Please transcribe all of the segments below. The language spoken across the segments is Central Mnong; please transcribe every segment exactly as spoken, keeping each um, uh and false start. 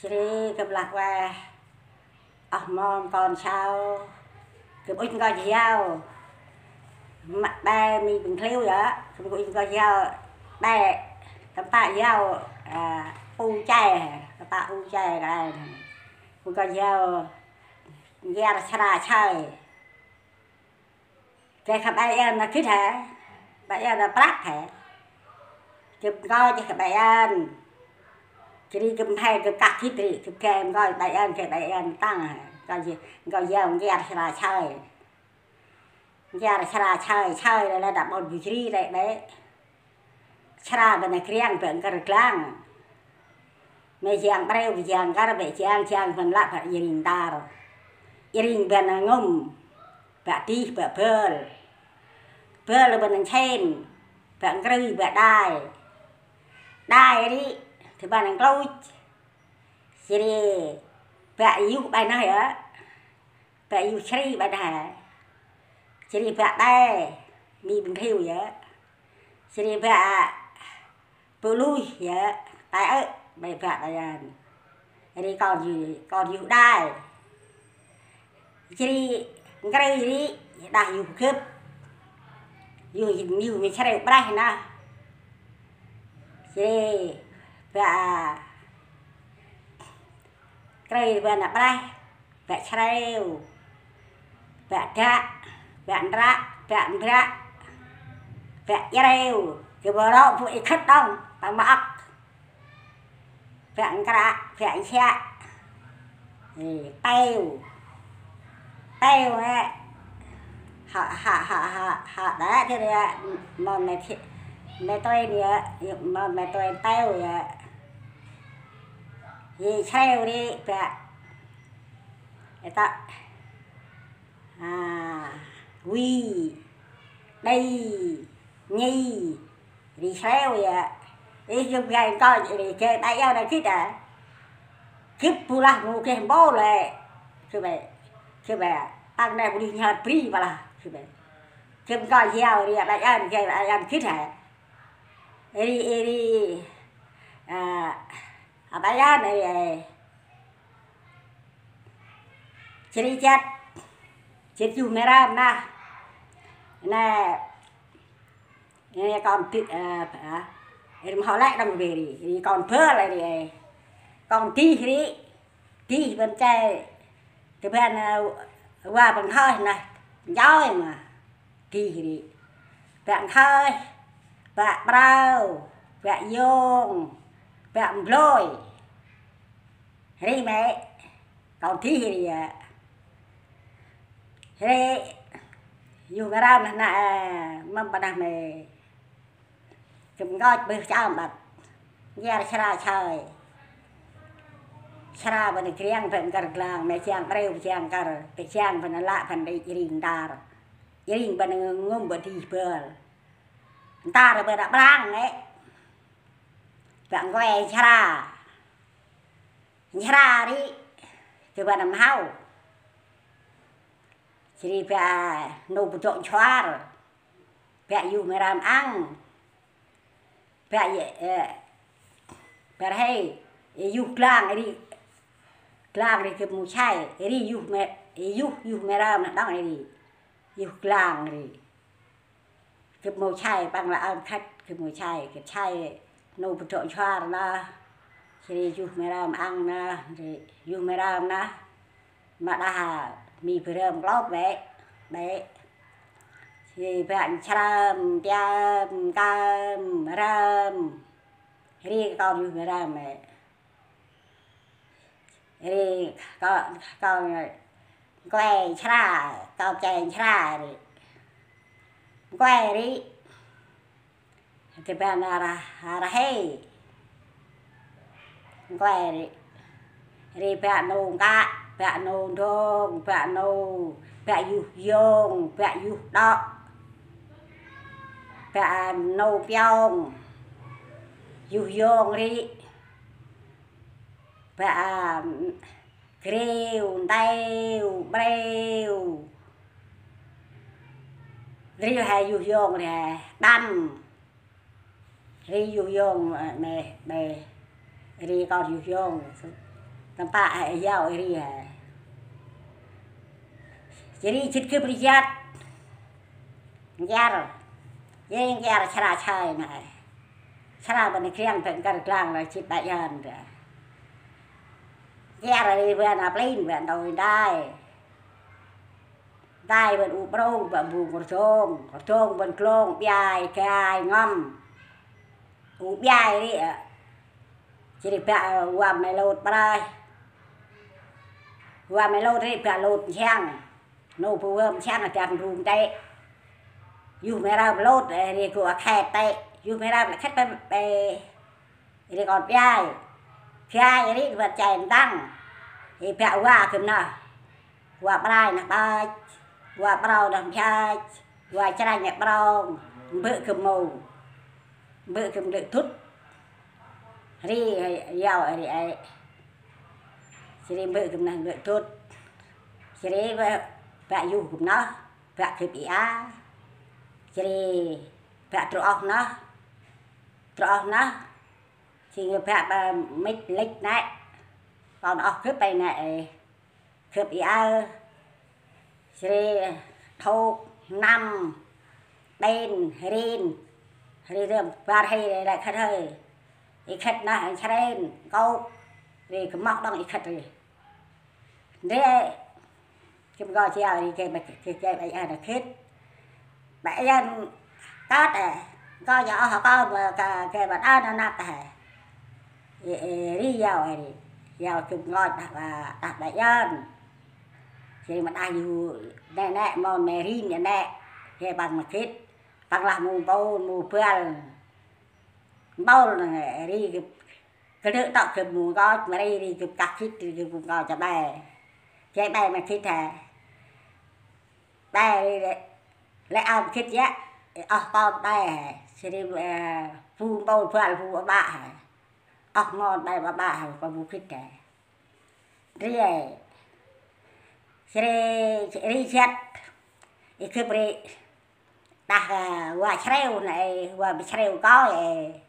Jêh ri gâp lah ueh oh mon kon sau, gâp ŭch nkoch yao. Mă pe mi Băng Khliu yơh, gâp ŭch nkoch yao pe, tâm pă yao, a, U Che, tâm pă U Che kơt nây. Gâp nkoch yao N'Giar Sra Sơi. Geh kha Bai Ơn nơh gĭt hê, Bai Ơn nơh prăk hê. Gâp nkoch geh kha Bai Ơn. Jêh ri gâp mhe gâp kah gĭt ri, gâp geh nkoch Bai Ơn, geh Bai Ơn tăng hê. Nkoch, nkoch yao N'Giar Sra Sơi. N'Giar Sra Sơi, Sơi lĕ đă ƀon Bu Jri lĕ đê. Sra bơh nơh kriăng bơh nkơr glang. Mê̆ jang brêu bơh jang nkar bơh jang, jang bơh lăp bơh i ring ntar. I ring bơh nơh ngŭm bơh dih bơh bơl. Bơl bơh nơh nchên bơh nkrư bơh đai. Đai ri thì bơh nơh nkluch. Jêh ri bơh yuh bai nơh yơh. Bơh yuh Sri bai nơh. Jêh ri bơh Tê, mi Băng Khliu yơh. Jêh ri bơh Bu Lui yơh, Tê ơ, bai bơh Tê Ơn. Ri kon yuh, kon yuh đai. Jêh ri nkrư ri, đah yuh gâp. Yuh, yuh mi Srêu Breh nơh. Jêh ri bơh nkrư bơh nơh Breh. Bă Srêu, bă Dăk, bă Ndrăk, bă Mbrăk, bă Jrêu. Gâp ro bu i khât đŏng, păng ma âk. Bă Nkrăk, bă Nsiăk. Ê, Pêu. Pêu nê. Hă, hă, hă, hă, hă, đă, thế nê, mâm nê thi-, nê tôi nê, mâm nê tôi Pêu nê. Ê, Srêu nê, bă. Ê, ta. A, Wi, Đi, Nhi, ri Srêu yơh. Ê, gâp gay nkoch ri gay bai yơh nơh gĭt a. Gâp bu lah ngô geh mpôl lĕ. Gâp bai, gâp bai, păng nê bu ri nhhơt bri ma lah. Gâp bai. Gâp nkoch yao ri bai yơh gay bai yơh gĭt a. Ri, ri, a, bai yơh ri. Jêh ri jêt, jêt Yuh Mê̆ Rơm nơh. Nê, nê kon Dih, ơ, ơ, ri mâu lĕ đŏng bê ri, ri kon Bơl ri, ơ. Kon Dih ri, Dih bơh nơh che, tơ bơh nơh, ơ, va bơh nkhơih nơh, njoi ma. Dih ri. Bă Nkhơih, bă Prao, bă Yông, bă Mblôi. Ri mê̆, kon Dih ri a. Ri, Yuh Mê̆ Rơm nơh nê, ơ, mâm pa nơh mê̆. Gâp nkoch bơh cham ƀăt. N'Giar Sra Sơi. Sra bơh nơh kriăng bơh nkar glang, mê̆ jang brêu bơh jang nkar, bơh jang bơh nơh lăp bơh nơh i ring ntar. I ring bơh nơh ngŭm bơh dih bơl. Ntar bơh nơh Prăng nê. Bă Nkoe Sra. Sra ri, gâp bơh nơh mhao. Jêh ri bă Nô Bơdŏ Nchuar. Bă Yuh Mê̆ Rơm Ang. Bă, ơ, bă rhê, ơ, Yuh Glang ri. Glang ri gâp mâu sai, ri Yuh Mê̆, ơ, Yuh, Yuh Mê̆ Rơm nơh đŏng ri. Yuh Glang ri. Gâp mâu sai, păng lah ăn khât, gâp mâu sai, gâp sai Nô Bơdŏ Nchuar nơh. Jêh ri Yuh Mê̆ Rơm Ang nơh, ri Yuh Mê̆ Rơm nơh. Ma đah mi bơh Rơm klop bê, bê. Jêh ri bă Nsrơm, Piơm, Kơm, Rơm. Ri kon Yuh Mê̆ Rơm bê. Ri kon, kon Nkoe Sra, kon Che Sra ri. Nkoe ri. Tơ bơh nơh ra, ra hê. Nkoe ri. Ri bă Nô Nkă, bă Nô Ndông, bă Nô, bă Yuh Yông, bă Yuh Đŏ. Bă Nô Piông. Yuh Yông ri. Bă, a, Grêu, Ntêu, Brêu. Ri he Yuh Yông ri he Đăm. Ri Yuh Yông, ơ, mê̆, mê̆. Ri kon Yuh Yông. Tâm pă, ơ, yau ri, ơ. Jêh ri jât gâp ri jât. Nkiar. Jêh nkiar sra say nơh. Sra bân kriăng bân kar klang lah jât ba yan ri. Nkiar ri bân a plin bân tui dai. Dai bân u prong bân bu kordong. Kordong bân klong biai gai ngăm. U biai ri, ơ. Jêh ri bă, ơ, wa mê lôt prah. Wa mê lôt ri bă lôt nsiăng. Nô bu wơm nsiăng a dăn rung tê. Yuh mê rơp lôt, ơ, ri gŭ a khet tê. Yuh mê rơp lĕ khet bê, bê. Ri kon biai. Biai ri bă chai ntăng. Ri bă wa gâp nơh. Wa brai nơh bach. Wa brâu nơh bach. Wa chranh nơh brâu. Mbơ̆ gâp mâu. Mbơ̆ gâp ndơ̆ dŭt. Ri yau ri ê. Jêh ri mbơ̆ gâp nơh ndơ̆ dŭt. Jêh ri bă, bă yuh gâp nơh. Bă gâp i a. Jêh ri bă trôh oh nơh. Trôh oh nơh. Jêh ri bă, bă mĭt lĕch nĕ. Kon oh gâp ê nĕ ê. Gâp i aơ. Jêh ri thôk năm, ƀên, rin. Ri rơm bar hơi ri lĕ khât hơi. I khât nơh, i chrên, nkôk. Ri gâp mŏk đŏng i khât ri. Ndri, gâp gŏ jao ri gay ba, gay, gay ba yan khât. Ba yan kơt ê. Gŏ jao oh kon ba ka, gay ba đa na năp ê. Ê, ê, ri yau ê ri. Yau gâp ngơi đah ba, đah ba yan. Jêh ri ma đah yu nê nê mon mê ri nê nê. Gay păng ma khât. Păng lah mâu mpôl, mâu băl. Mpôl nê ri gâp. Kơdơ̆ tŏ gâp mâu ngơi, ma ri ri gâp kah khât, ri gâp mâu ngơi cha be. Gay be ma khât hê. Be ri lĕ, lĕ ăn khât yă. Oh kon be hê. Jêh ri, ơ, bu mpôl băl bu ƀă hê. Oh mon be ƀă ƀă hê, kon bu khât hê. Ri ê. Jêh ri, ri jât. I gâp ri. Đah, ơ, wa chrêu nê, wa bi chrêu kơi ê.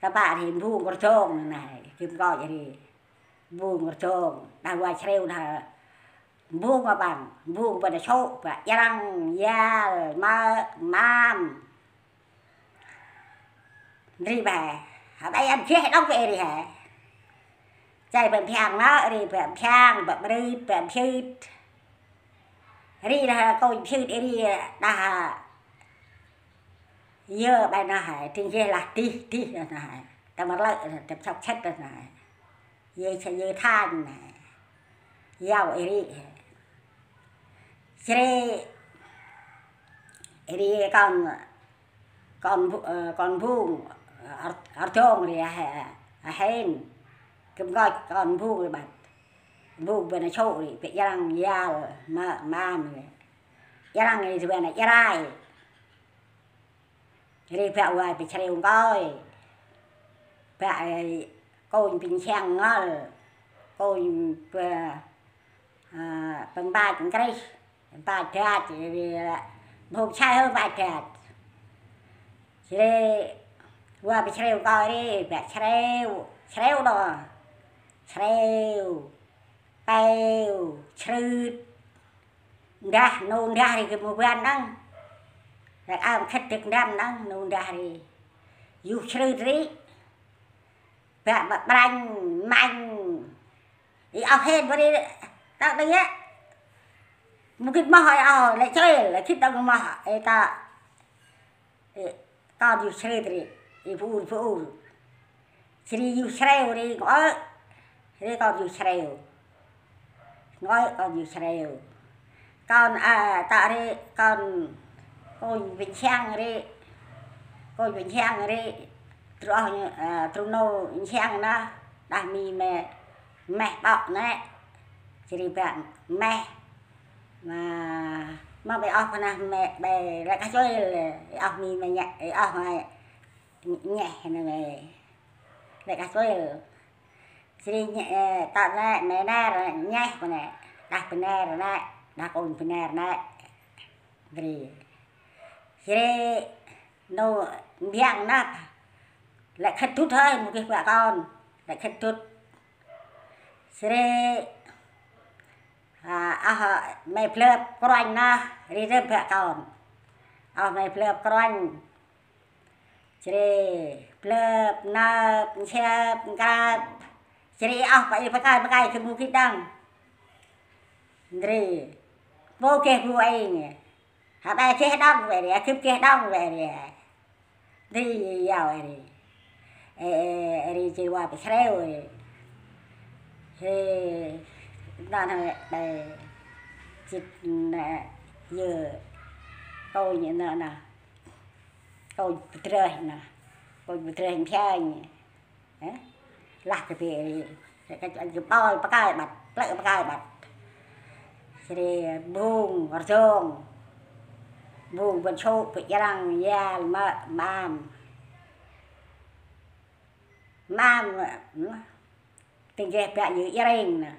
Tâm pă ri mbung kordong nê, gâp ngơi ri. Mbung kordong, đah wa chrêu đah mbung ma păng, mbung bân a sôk, bă jrăng, yal, mơ, mam. Ri bă, hă, bă ăn geh đŏng bă ri hê. Chay bă phiang nơh, ri bă phiang, bă mrit, bă msĭt. Ri đah kônh msĭt ri đah Yơ ƀai nơh hê, tĭng yơh lah dih, dih nơh hê. Tâm rlơ̆, tâm sŏk sĕt nơh hê. Yơ sa yơ than nơh hê. Yau ê ri hê. Jêh ri, ê ri kon, kon bu-, ơ, kon bung, ơ, ar-, ardong ri hê, hên. Gâp ngơi kon bung ri băt. Bung bân a sôk ri, bă jrăng yal, ma, mam ri. Jrăng ri bân a jrai. Ri bă wa bi chrêu ngơi. Bă, ơ, kônh bi nsiăng ngăl. Kônh bơ, ơ, bơng bach nkrih. Bach dach, ri, ơ, bông sai hơi bach dach. Ri wa bi chrêu ngơi ri, bă chrêu, chrêu đŏng. Chrêu, pêu, chrưt. Ndah, nô ndah ri gâp mâu băn đŏng. Ri ăn khât dâk ndăm đŏng, nô ndah ri. Yuh chrưt ri. Bă, bă branh, manh. I oh hên bơ ri, tŏ đăng yă. Mâu gĭt moh i oh, lĕ chêl, lĕ khĭt đŏng moh, ê tŏ. Ê, kon yuh chrêu ri, ê bu ur, bu ur. Jêh ri yuh chrêu ri, ngơi. Ri kon yuh chrêu. Ngơi kon yuh chrêu. Kon, a, tŏ ri, kon, kônh bi nsiăng ri. Kônh bi nsiăng ri. Tru oh, a, tru nô nsiăng nơh. Đah mi mê, meh ƀŏk nê. Jêh ri bă meh. Ma, ma bê oh pơnah mê, bê lĕ kah chuêl, ê oh mi mê nhĕ, ê oh mê nhĕ nê mê. Lĕ kah chuêl. Jêh ri nhĕ, ê, tŏ nê, mê ner, nhĕ pơ nê. Đah bơ ner nê, đah kônh bơ ner nê. Jêh ri. Jêh ri, nô mbiăng năp. Lĕ khât dŭt hơi, mâu geh bă kon. Lĕ khât dŭt. Jêh ri, a, oh, may blơp kruanh nơh, ri rơp bă kon. Oh, may blơp kruanh. Jêh ri blơp, nơp, nsep, nkrăp. Jêh ri oh, pa i pakơi pakơi gâp mâu gĭt đŏng. Ndri. Mâu geh bu êng. Hă, ƀă geh đŏng vay ri, gâp geh đŏng vay ri. Ndri yau ri. Ê, ê, ri jêh wa pa srêu ri. Hê, nă nă ƀă jêh nă yơ. Kônh nă nă. Kônh bơdrơh nă. Kônh bơdrơh mphia nă. Hê? Lah kơ bê ri. Kơ, kơ, kơ bôi pakơi ƀăt, plơ̆ pakơi ƀăt. Jêh ri Bung Rdông. Bung Bơ̆n Sŭ, Bơ̆ Chrăng, Yal, Mơ̆, Mam. Mam, tĭng geh bă yơ Yring nă.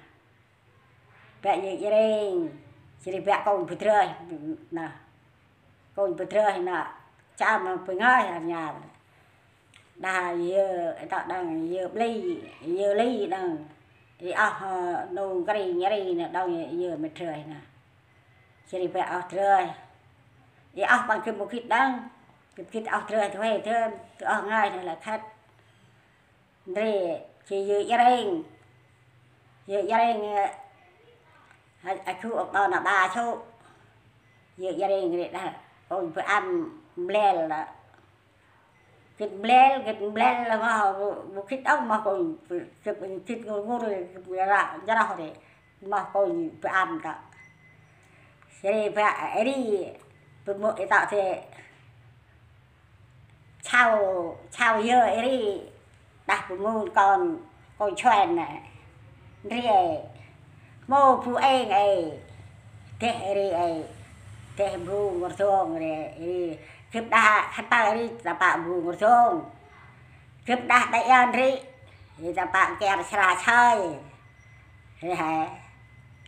Bă yơ Yring, jêh ri bă kônh bơdrơh nă. Kônh bơdrơh nă, cham bơngơi hăn nhar. Đah yơ, tŏ đăng yơ Bli, yơ Li đăng. Ri oh, ơ, nông kri nhari nă, đăng yơ, yơ mĭt drơh nă. Jêh ri bă oh drơh. Ri oh păng gâp mâu gĭt đăng. Gâp gĭt oh drơh, tui huê dơm, tui oh ngơi nă lah khât. Ndri, jêh yơ Yring. Yơ Yring, ơ, a, a, gŭ ôk đon a ƀa sŭ. Yơ Yring ri đah, kônh bơ̆ ăn mblel đah. Gĭt mblel, gĭt mblel đah, moh, bu, bu gĭt đŏng, moh kônh, gĭt, gĭt ngur ngur ri, gĭt ră, njroh ri. Moh kônh bơ̆ ăn tŏ. Jêh ri bă, ri, bơ̆ mŭ i tŏ ti. Sau, sau yơ ri, đah bu mŭn kon, kon Suen nă. Ndri ê, mâu bu êng ê, deh ri ê, deh Bung Rdông ri, ri, gâp đah khân păng ri, ta pă Bung Rdông. Gâp đah đe yăn ri, ri ta pă kiar sra sơi. Ri hê,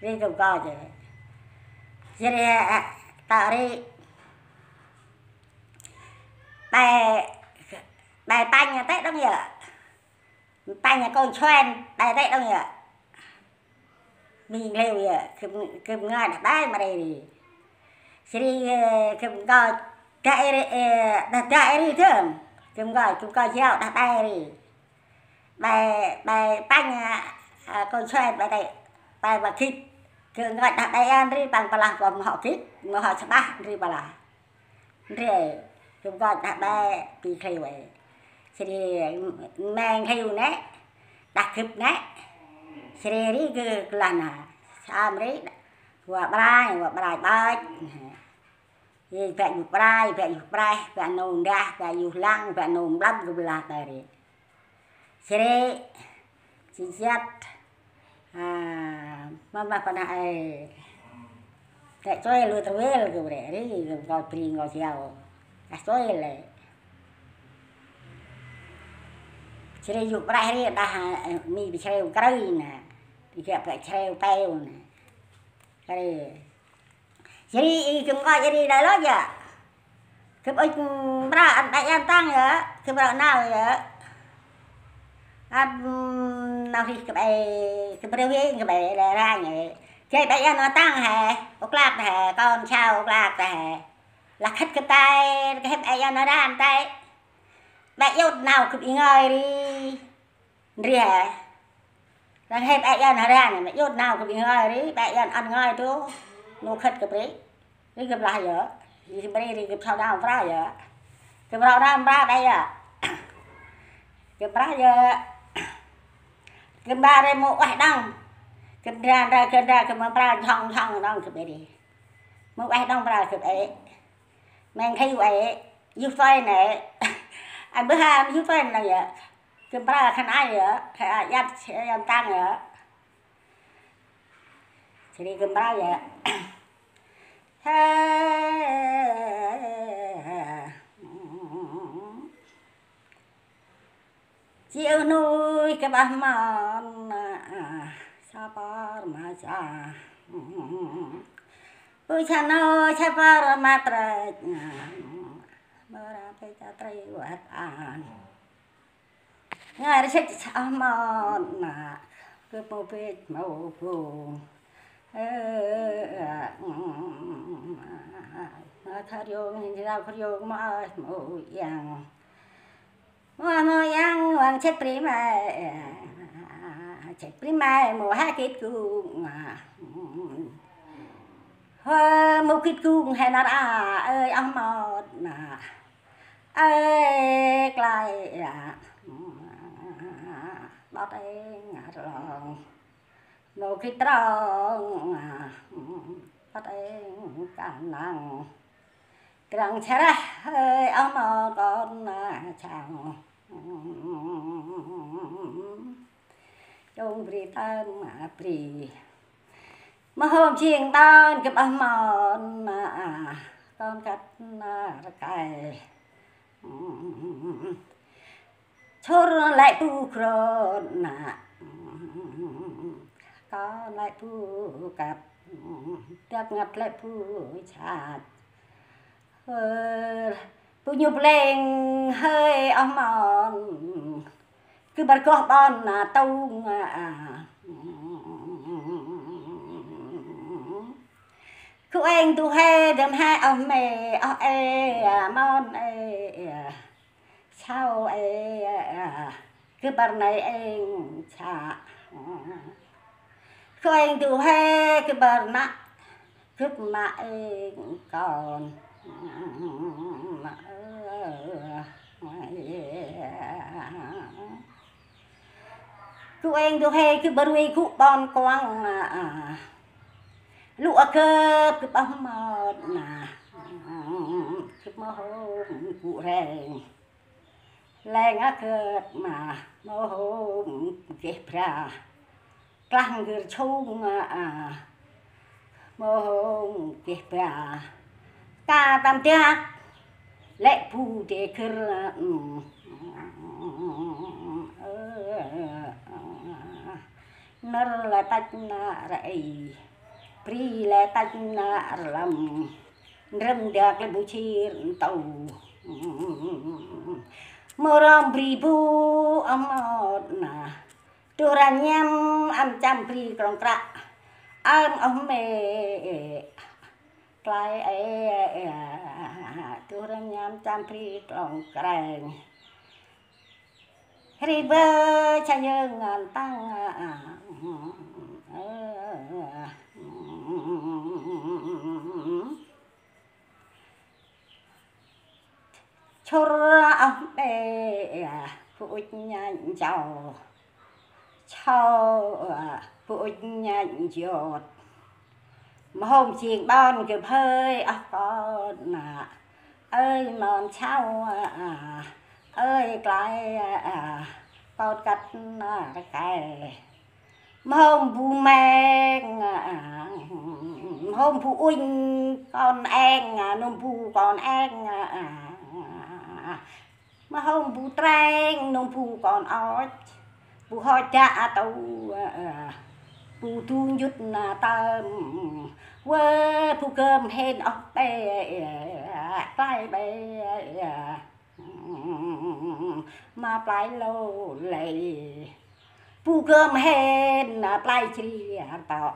ri gâp gŏ jêh. Jêh ri hê, ta ri, Ƀe, ƀe pănh a tê̆ đŏng yơh. Pănh a kon Suen, ƀe tê̆ đŏng yơh. Mi nglêu yơh, gâp, gâp ngơi đah ƀe ma ri ri. Jêh ri, ơ, gâp ngơi đah ê ri, ơ, đah, đah ê ri dơm. Gâp ngơi, gâp ngơi jao đah ƀe ri. Ƀe, ƀe pănh a, a, kon Suen ƀe tê̆, ƀe ma gĭt. Gâp ngơi đah ƀe yăn ri păng pă lah kŏ mâu hŏ gĭt, mâu hŏ sƀah ri pă lah. Ndri, gâp ngơi đah ƀe bi khlêu ê. Jêh ri me khlêu nê, đah gâp nê. Jêh ri ri gâp lah nă, sơm ri, wa brai, wa brai ƀơch. Ê, bă yuh brai, bă yuh breh, bă nô ndah, bă yuh lăng, bă nô mlâm gâp lah ta ri. Jêh ri, jêh jêh, a, ma, ma, pa nă ê. Tê̆ chuê lu trvêl gâp ri, ri, gâp ngơi bri ngơi jao. Đah chuê lĕ. Jêh ri yuh breh ri, đah, ơ, mi bi srêu krơi nă. Bi gă bă srêu pêo nă. Krơi. Jêh ri i gâp ngơi jêh ri đah lôch yơh. Gâp ŭch mra ăn ƀe yăn tăng yơh, gâp mra nau yơh. Ăn nau rih gâp ê, gâp rih ê, gâp ê đah ranh ê. Jêh ƀe yăn ma tăng hê, ôk lak hê, kon sau ôk lak hê. Lah khât gâp tay, gâp hê ƀe yăn ma đah ăn tay. Ƀe yŭt nau gâp i ngơi ri. Ndri hê. Răng hêp ê yăn hơrang, yŭt nau gâp i ngơi ri, ƀe yăn ăn ngơi tu. Nô khât gâp ri. Ri gâp lah yơh. Ri gâp ri, ri gâp sau nau mra yơh. Gâp rau nau mra ƀe yơh. Gâp mra yơh. Gâp mra ri mâu ueh đŏng. Gâp ndra ndra gâp ndra gâp mra jhŏng jhŏng đŏng gâp ri. Mâu ueh đŏng mra gâp ê. Meng khay u ê. Yuh tuê nê. Ăn bơh ha yuh tuê nê yơh. Gâp mra khân ay yơh, khân ay yat, yat tăng yơh. Jêh ri gâp mra yơh. Ji ư nuih gâp ah mon, sa pơr ma sa. Ư sa nuih sa pơr ma trĕch, mơ ra pe cha trĕch văt an. Ngơi rơsĭt sơh mon nă. Kơ mâu bêch mâu bông. Ơ, ơ, ơ, ơ, khar yông, rau khar yông, mâu ơi, mâu yang. Mâu, mâu yang, wăng chêt bri may, chêt bri may, mâu ha kĭt kung. Hơ, mâu kĭt kung, he nar a, ơi, oh mot, na. Ơi, klai, a. Bot êng, a, rlong. Mâu gĭt trong, a, bot êng ka năng. Krăng chrah hơi oh mâu kon, a, chăng. Chông bri tâm, a, bri. Mâu hôm jêng đon gâp oh mon, a, kon kăt, a, rkei. Chŭr lĕ bu krôn, a, kon lĕ bu kăt, dak ngăt lĕ bu chach. Ơ, bu nhŭp lêng hơi oh mon, gâp bar goh ƀon, a, tung, a, a. Gŭ êng du huê dơm he oh mê, oh ê, a, mon ê, a. Sau ê, a, gâp bar nây êng sa. Gŭ êng du huê gâp bar nă, gâp ma êng kon. Gŭ êng du huê gâp bar vay gŭ ƀon kuăng, a, a. Lŭ a gâp, gâp oh mot na. Gâp mâu hôm gŭ reng. Leng a gâp ma mâu hôm geh bra. Klah ngir chung, a, a. Mâu hôm geh bra. Ka tâm dak lĕ bu de gir, a, ơ, a, a. Năr lĕ tăch na rei, bri lĕ tăch na rlăm, ndrâm dak lĕ bu chir ntâu. Mâu răm bri bu oh mot na, tuh ranh nhăm ăn chăm bri krong kră, ăn oh mê, klai ê, tuh ranh nhăm chăm bri krong kreng. Ri bơ cha yơng ngăn tăng, a, a, a, a. Chŭr oh mê, a, bu ŭch nhanh chau. Chau, a, bu ŭch nhanh jot. Mâu hôm jêng đon gâp hơi oh kon, a. Ơi mon sau, a, ơi klai, a, a, kon kăt na rkei. Mâu hôm bu meng, a, mâu hôm bu ŭnh kon êng, a, nŭm bu kon êng, a, a, a. Mâu hôm bu treng, nŭm bu kon och. Bu hoch dak a tu, a, a. Bu du njŭt na tơm. Wơ bu gơm hên oh bê, a, klai bê, a. Ma play lô lê. Bu gơm hên, a, play chri, a, tŏ.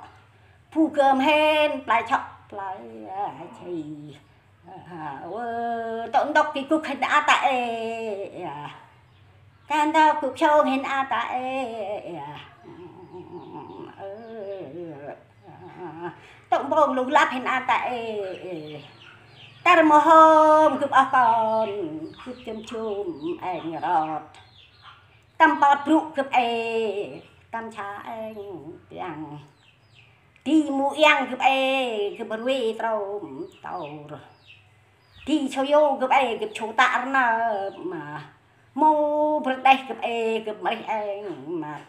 Bu gơm hên, play chŏ, play, a, chri. A, ơ, tŏ ntŭk ki gŭk hên a ta ê, a. Kan tŏ gŭk sông hên a ta ê, a. Ơ, tŏ mpông lŭng lăp hên a ta ê, ê. Tăr mâu hôm gâp oh kon, gâp chăm chum êng rot. Tâm pot brŭ gâp ê, tâm cha êng piăng. Di mu iăng gâp ê, gâp rui trôm taur. Di sâu yô gâp ê, gâp sâu tă rnơp ma. Mâu bơr đeh gâp ê, gâp mrih êng măt.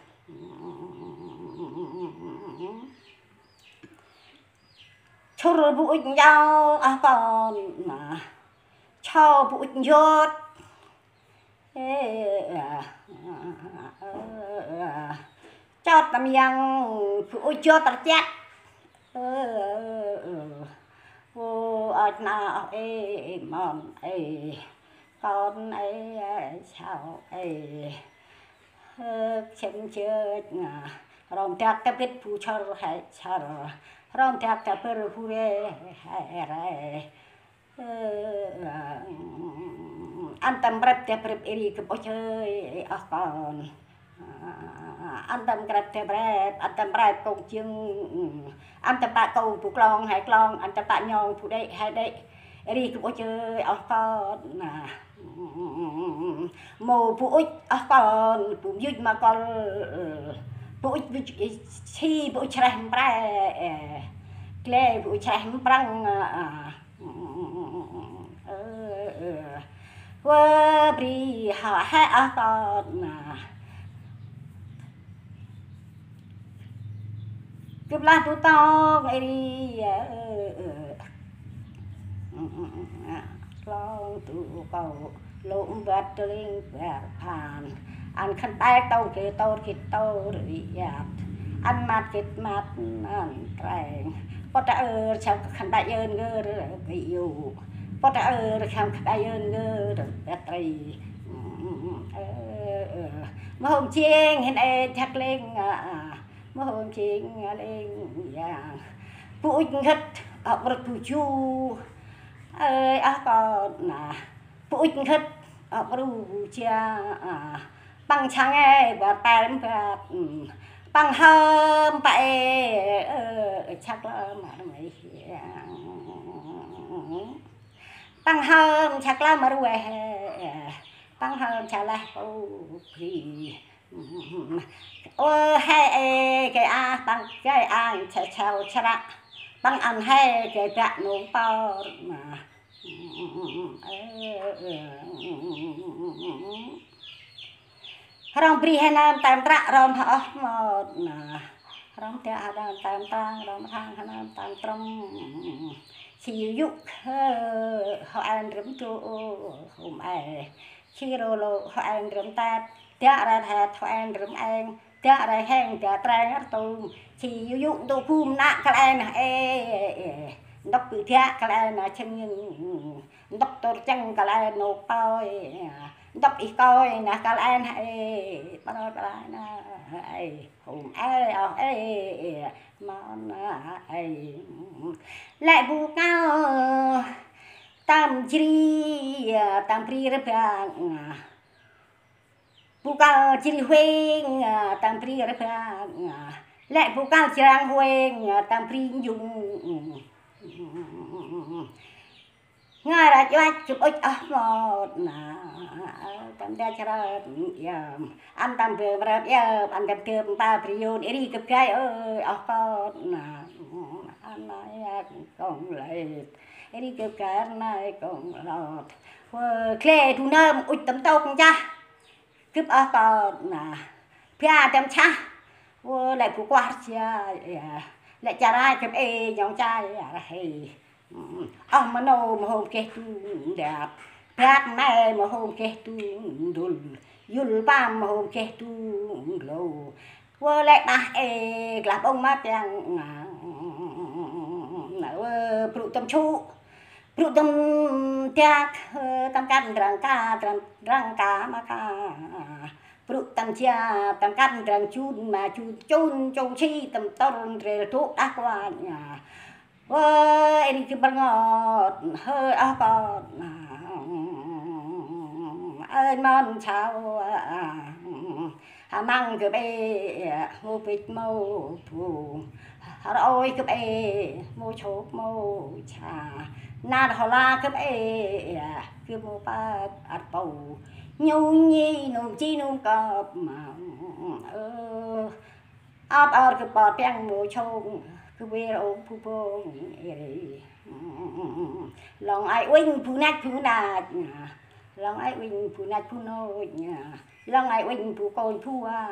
Chŭr bu ŭch njau oh kon ma. Chau bu ŭch njot. Ê, a, a, a, a. Chot tâm yang bu ŭch jot rchăt. Ơ, ơ, ơ. Ô, ăch na oh ê, mon ê. Kon ê, sau ê. Hơ, chêm chơch na. Rom dak ta bĭt bu chor he chor. Rom dak ta bĭr bu re he re. Ơ, ăn tâm rep ta rep ri gâp ôh chơi oh kon. Ăn tâm rep ta rep, ăn tâm rep kông jâng. Ăn tâm pă kông bu klong he klong, ăn tâm pă nhong bu đê he đê. Ri gâp ôh chơi oh kon. Mâu bu ŭch oh kon, bu mjŭch ma kol. Bu ŭch, bu ŭch si, bu ŭch chreh mprê. Gle bu ŭch chreh mprăng. Ơ, ơ. Wơ bri hŏ he oh kon. Gâp lah du tong ri, ơ, ơ. Klong du kâu lŭ mbăt tling bar phan. Ăn khân tay tông kê tôr kê tôr ri yat. Ăn măt kê măt ăn treng. Pôt ta ơ chăm khân tay yơn ngơ rơ bê yŭ. Pôt ta ơ chăm khân tay yơn ngơ rơ bê tri. Ơ, ơ. Mâu hôm jêng hên ê jăk lêng, a, a. Mâu hôm jêng lêng yang. Bu ŭch nkhât, a, rơt bu ju. Ơi, a, kon, a. Bu ŭch nkhât, a, rơt bu ja, a. Păng chăng ê, bar tem bar. Păng hâm pa ê, ơ, jăk lơ ma rmê. Păng hâm jăk lơ ma rmê. Păng hâm jăk lơ ma rmê. Ơ, he ê, gay a, păng gay a, che chau chră. Păng ăn he, gay bă nông por. Rong bri he nơm tem tră, rong hŏ oh mot. Rong dak he nơm tem trăng, rong thang he nơm tem trâm. Si yŭ yŭ, hŏ en râm du, hôm e. Si rô lô hŏ en râm tet, dak ret het hŏ en râm eng, dak ret heng dak treng rtôm. Si yŭ yŭ ntŭk bum năk kăl en ê, ntŭk bơ̆ dak kăl en cheng, ntŭk tôr cheng kăl en nôk poi, ntŭk ih koi nah kăl en ê, pơnoi pơlai nah ê, hôm ê oh ê, mon ê. Lĕ bu kăl tâm jri, tâm bri rbăng. Bu kăl jri huêng, tâm bri rbăng. Lĕ bu kăl jrăng huêng, tâm bri njŭng. Ngơi rach uach gâp ŭch oh mot na. Tâm dak chrơp yơm. Ăn tâm bơm rơp yơm, ăn tâm tơm ta bri yôn. Ri gâp gay ơi oh kon na. Ăn nai kông lêt. Ri gâp gay nai kông lôt. Wơ gle du nơm ŭch tâm tôk nchah. Gâp oh kon na. Bia tâm chah. Wơ lĕ bu kuah chia. Lĕ charai gâp ê nhong chai ra he. Oh mano mâu hôm geh du ndap. Bap me mâu hôm geh du ndŭl. Yŭl pam mâu hôm geh du ndlô. Wơ lĕ bah ê glah ƀông ma piăng. Wơ brŭ tâm chu. Brŭ tâm dak, ơ, tâm kăn drăng ka, drăng, drăng ka ma ka. Brŭ tâm jia, tâm kăn drăng chun ma chun, chun, chun si tâm tôr ndrel dôk đah kuanh. Wơ, ri gâp rngot, hơi oh kon. Ơi mon chau, a, a. Hmăng gâp ê, mâu bĭch mâu bu. Roi gâp ê, mâu chôk mâu cha. Nar hla gâp ê, gâp mâu păp ăt pâu. Ñu nhi nôm chi nôm kơp ma. Ơ, ăp ăr gâp păt piăng mâu chông. Gâp wê rông bu bông ê. Lŏng ai uănh bu năch bu năch. Lŏng ai uănh bu năch bu nôch. Lŏng ai uănh bu kônh bu a.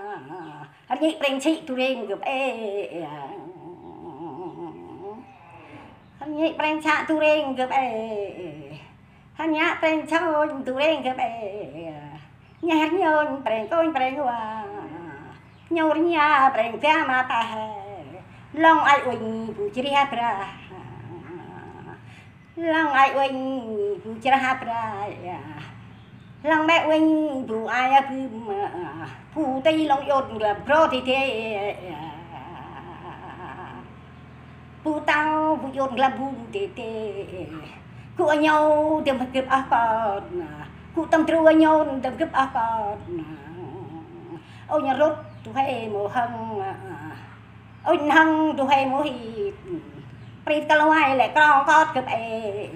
Rnhĭ prêng si du rêng gâp ê. Rnhĭ prêng sa du rêng gâp ê. Rnhă prêng sônh du rêng gâp ê. Nheh rnhônh prêng kônh prêng wa. Nhô rnhia prêng bia ma teh. Lŏng ai uănh bu chrih brah. Lŏng ai uănh bu chrah brah. Lăng mẹ uênh bu ai a bưm, bu tây lăng iôt glăm bro tê tê. Bu tao bu iôt glăm bum tê tê. Gŭ a nhâu dâm gâp ah kon. Gŭ tâm dru a nhâu dâm gâp ah kon. Ôi nhơ rôt du huê mô hăng. Ôi nhơ hăng du huê mô hit. Prit kal huê lĕ krong kot gâp ê.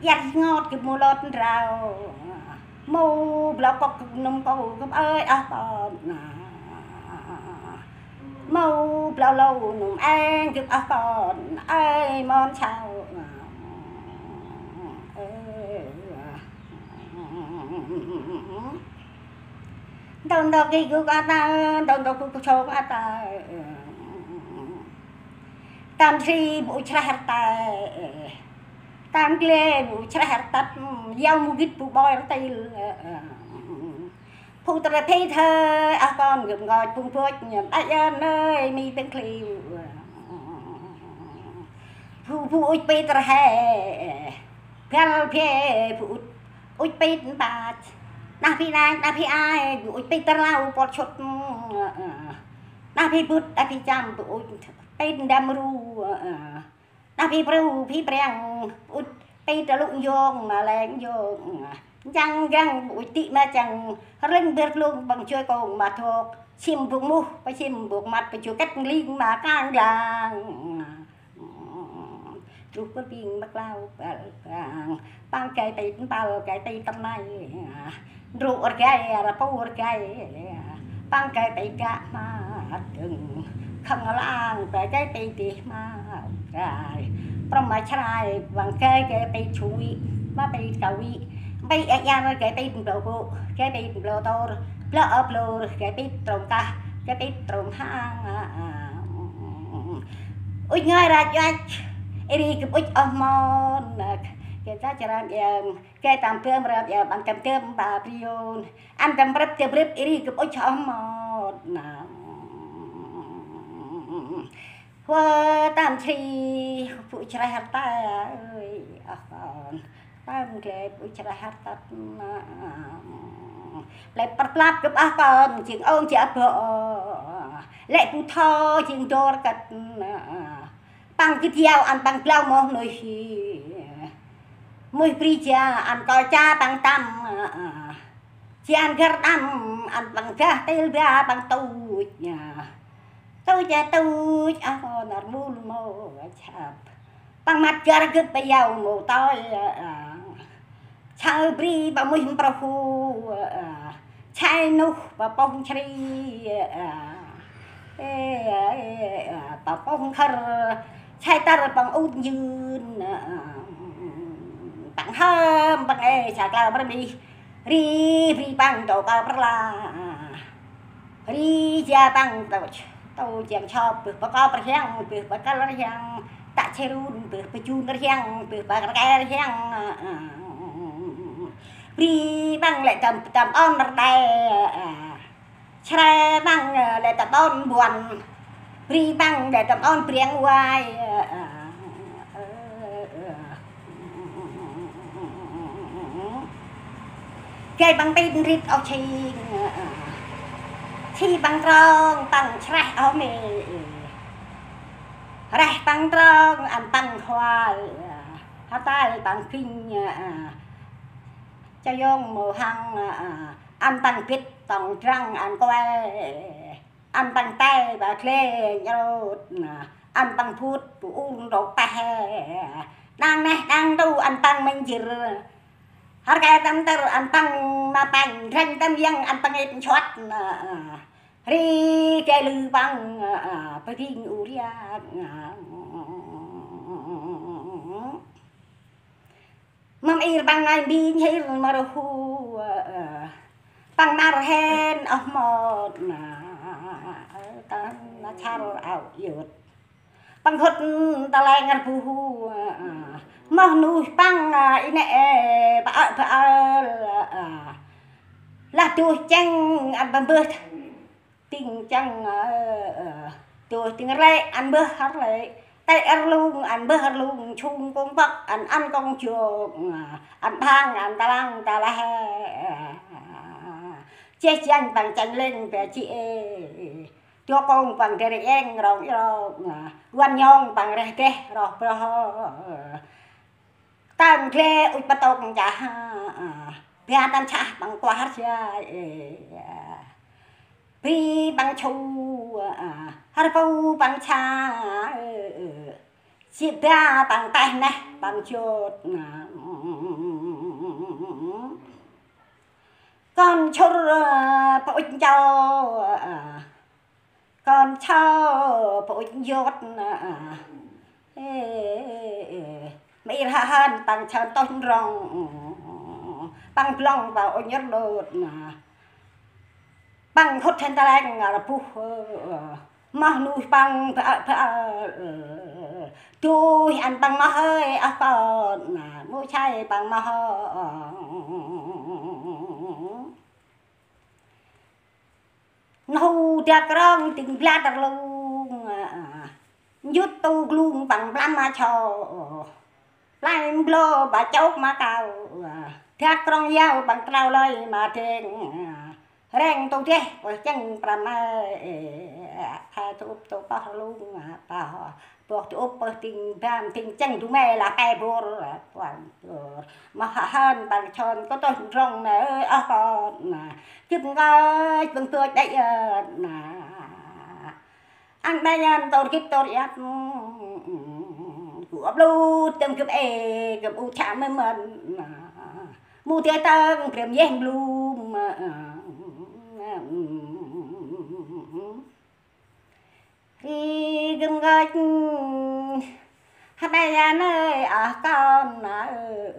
Iăt ngot gâp mô lôt ndrao. Mâu blau kŏk nŭm kâu gâp ơi ah kon. Mâu blau lâu nŭm êng gâp ah kon. Ơi mon sau. Ntâu ntâu gĭ gŭ kơ ta, ntâu ntâu gŭ kơ sông a ta. Tâm sri bu chreh rta. Tâm gle bu chreh rtat, yau mu gĭt bu boi rtil. Phu tra phi thơ, ah kon gâp ngoch phung phuch nhăm ai yơn ơi, mi tưng kliu. Phu phu ŭch pit rhe, băl bhe phu ŭch, ŭch pit mpach. Nah phi nai, nah phi ai, phu ŭch pit rlau pot sut. Nah phi bŭt, nah phi chăm, phu ŭch pit ndăm ru. Nah phi pru, phi priăng, phu ŭch pit rlŭ njông, ma leng njông. Njăng njăng, phu ŭch tĭ ma chăng, rlĭng bêr klung, păng chuê kông ma thok, sim bŭk muh, pa sim bŭk măt, pa chuê kĕt ngling ma kang glang. Truh bơr bing ma klau băl bang. Păng gay tê mpăl, gay tê tâm nai. Ndrôk rgay, rpu rgay. Păng gay tê gak ma dâng. Khăng lang, gay gay tê dih ma rai. Prâm ma chrai, păng gay gay tê chui. Ma tê kawi. Mpê a yar, gay tê blô bô. Gay tê blô tor. Blô a blô, gay tê trông kah. Gay tê trông hang. Ŭch ngơi rach ŭch, ri gâp ŭch oh mon, gay ta chram iăng, gay tâm bơm ram iăng, ăn tâm tơm ba priôn, ăn tâm brăp tơ brăp, ri gâp ŭch oh mon. Huơ tâm sri, bu chreh rta ơi, oh kon. Tâm gle bu chreh rtat. Lĕ pơr plap gâp ah kon, jêng ong jêng bơ. Lĕ bu tho, jêng dor kăt. Păng gĭt yau ăn păng blau moh nuih. Muih bri ja ăn koi cha păng tăm. Ji ăn găr đăm ăn păng gah, têl ba păng tuch. Tuch a tuch, ah, nar mul mô chap. Păng măt găr gâp ba yau mô toi. Chau bri păng muih mprhu. Chai nuh păng pông chri. Păng pông khăr. Chai tăr păng ŭt njưn. Păng hâm păng ê sa kla mrmih. Ri bri păng tô kơ prla. Ri ja păng tô, tô jang chop, bơh pa kop rhiăng, bơh pa kăl rhiăng, ta che run, bơh pa jun rhiăng, bơh pa rkai rhiăng. Bri păng lĕ tâm, tâm on rđe. Chre păng lĕ tâm on buăn. Bri păng lĕ tâm on briăng uai. Gay păng pit rit oh ching. Chi păng trong păng chreh oh mê. Reh păng trong ăn păng huai. Hơtai păng phinh. Cha yong mô hăng ăn păng bit tong drăng ăn kuê. Ăn păng tay ba gle nhrôt, ăn păng phut bu ur nrôk peh. Đang neh đang tu ăn păng manh jêr. Hăr kê tâm tơr ăn păng ma păng, ranh tâm yăng ăn păng êp nchuăt. Ri kê lư păng, bơh ding u riak. Mâm ir păng ngai mbi nhhir ma rhu. Păng nar hen oh mot na. Tâm na char ao iôt. Păng hŭt ta leng rbu. Moh nuih păng i nê e pa ơ pa ơ. Lah duh chăng ăn păng bơh. Ting chăng, ơ, ơ, tuh ting rlê, ăn bơh hăr lê. Tê rlung ăn mbơh rlung, sông kông pŏk ăn ăn kông jŏk, ăn bang ăn talang taleh. Jêh janh păng chanh lêng pe ji ê. Jŏk kông păng dê rêng êng rong rong, wan nhông păng reh deh roh broh. Tăng gle ŭch patông chah, bia tăn chah păng kuah rjai. Bi păng chu, rpu păng cha, si bia păng teh neh păng jot. Kon chur, ơ, pŭ ŭch ncho, ơ, kon cho pŭ ŭch njot, ơ, ơ. Ê, ê, ê. Mâu ir ha hăn păng chơn tôh rong, păng blŏng păng ŭch nhŭr đôt, păng khŭt hên ta leng rbuh, ơ, moh nuih păng bơ, bơ, ơ. Duih ăn păng moh hơi, oh kon, mâu say păng moh, ơ. Nhu dak rong dĭng blat rlung, njŭt tu glung păng blam ma cho. Play mblo ba chôk ma kau, dak rong yao păng trao lơi ma deng. Reng tu deh pơh cheng pram ai, tha tu ŭp tu pơh rlung pơh. Pơh tu ŭp pơh dĭng bam dĭng cheng du me lah pe bôr, puăn bôr. Moh ha hăn păng chon kơ tôh rong nê, oh kon. Chip ngơi păng tuch đay ơ na. Ăn đay ăn tôr gĭt tôr iăt. Gŭ ăp lŭt tâm gâp ê, gâp u chă mê mân. Mu dê tâng brem yeh mblum. Ri gâp ngơi. Hăt đay ăn ơi, oh kon ơ.